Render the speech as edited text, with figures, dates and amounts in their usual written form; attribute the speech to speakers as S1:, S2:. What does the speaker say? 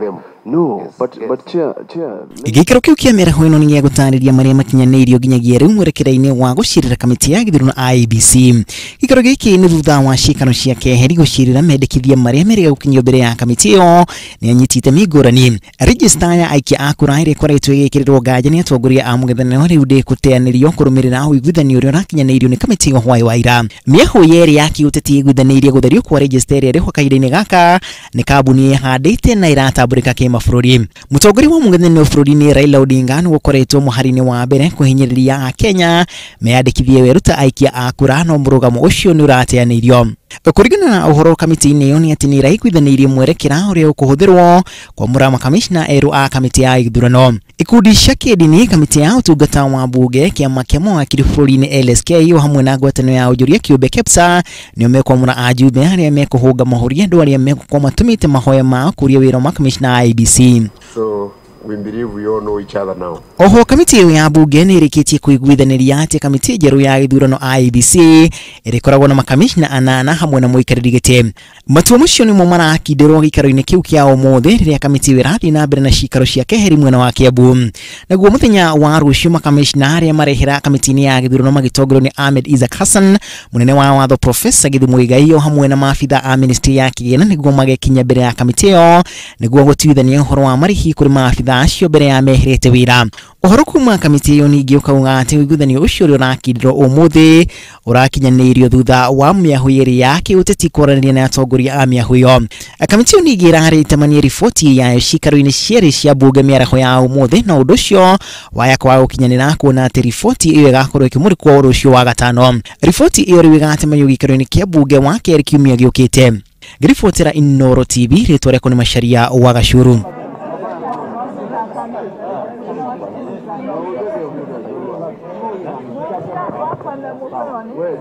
S1: them.
S2: No,
S1: Yes,
S2: but
S1: yes.
S2: but chair, chair.
S3: Gĩikaro kĩu kĩa mĩaraho ĩno nĩ gĩa gũtarĩria marĩa makinyanĩirio nginyagia rĩu mwerekera-inĩ wa gũcirĩra kamĩtĩ ya gĩthurano IEBC. Gĩikaro gĩkĩ nĩ thutha wa ciĩkano cia keheri gũcirĩra mendekithia marĩa merĩga gũkinyio mbere ya kamĩtĩ ĩyo nĩ anyiti itemi ngũrani. Rejista ya aikia a kura ĩrĩa ĩkoretwo ĩgĩkĩrĩrwo nganja nĩ atongoria a mũng'ethanĩro rĩu ndĩkũteanĩrio kũrũmĩrĩra ũiguithanio ũrĩa ũrakinyanĩirio nĩ kamĩtĩ ĩyo hwaĩ wa ira. Mĩahũ yerĩ ya kĩũteti ĩiguithanĩirie gũtherio kwa rejista ĩrĩa ĩrĩho kahinda-inĩ gaka nĩ kambuni ĩhandĩte na ĩratambũrĩka kĩmabũrũri. Mũtongoria wa mũng'ethanĩro bũrũri-inĩ Raila Odinga nĩ gũkoretwo mũhari-inĩ wa mbere kũhinyĩrĩria Akenya meyandĩkithie werũ ta aikia a kura, no mũrũgamo ũcio nĩ ũrateanĩirio. Kũringana na ũhoro kamĩtĩ-inĩ ĩyo nĩ atĩ nĩ ĩraiguithanĩirie mwerekera ũrĩa ũkũhũthĩrwo kwamũra makamishna erũ a kamĩtĩ ya gĩthurano. Ikundi cia kĩndini, kamĩtĩ ya ũtungata wa mbunge, kĩama kĩa mawakiri bũrũri-inĩ LSK o hamwe na ngwatanĩro ya ũnjũria kĩũmbe KEPSA nĩo mekwamũra ajumbe arĩa mekũhũnga mahũri andũ arĩa megũkorwo matũmĩte mahoya mao kũria wĩra wa makamishna a IEBC.
S1: So we believe we all know each other now.
S3: Oho kamĩtĩ ĩyo ya mbunge nĩ ĩrĩkĩtie kũiguithanĩria atĩ kamĩtĩ njerũ ya gĩthurano IEBC ĩrĩkoragwo na makamishna anana hamwe na mũikarĩri gĩtĩ. Matua macio nĩmo marakindĩrwo gĩikaro-inĩ kĩu kĩa ũmũthĩ rĩrĩa kamĩtĩ ĩyo ĩrathiĩ na mbere na cikaro cia keheri mwena wa Kiambu. Naguo mũthenya wa rũciũ makamishna arĩa marehera kamĩtĩ-inĩ ya gĩthurano magĩtongorio nĩ Ahmed Isaac Hassan, mũnene wa watho Professor Githu Muigai o hamwe na maabitha a ministry ya kĩgĩna nĩguo magekinya mbere ya kamĩtĩ ĩyo nĩguo gũtuithania ũhoro wa marĩhi kũrĩ maabitha acio mbere ya meherete wĩra. Ũhoro kuma kamĩtĩ ĩyo ningĩ ũkauga atĩ ũiguithanio ũcio ũrĩa ũrakindĩrwo ũmũthĩ ũrakinyanĩirio thutha wa mĩahũ ĩrĩ ya kĩũteti kwaranĩria na atongoria a mĩahũ ĩyo. Kamĩtĩ ĩyo ningĩ ĩrarĩ riboti yayo cikaro-inĩ cierĩ cia mbunge mĩaraho ya ũmũthĩ, na ũndũ ũcio waya kwaga gũkinyanĩra kuona atĩ riboti ĩyo ĩgakorwo ĩkĩmũrĩkwo rũciũ wa gatano. Riboti ĩyo rĩu ĩgatemanio gĩikaro-inĩ kĩa mbunge wa kerĩ kiumia gĩũkĩte. Ngĩribotera Inooro TV, rĩtwa rĩakwa nĩ Macharia wa Gacuru.
S2: Wait,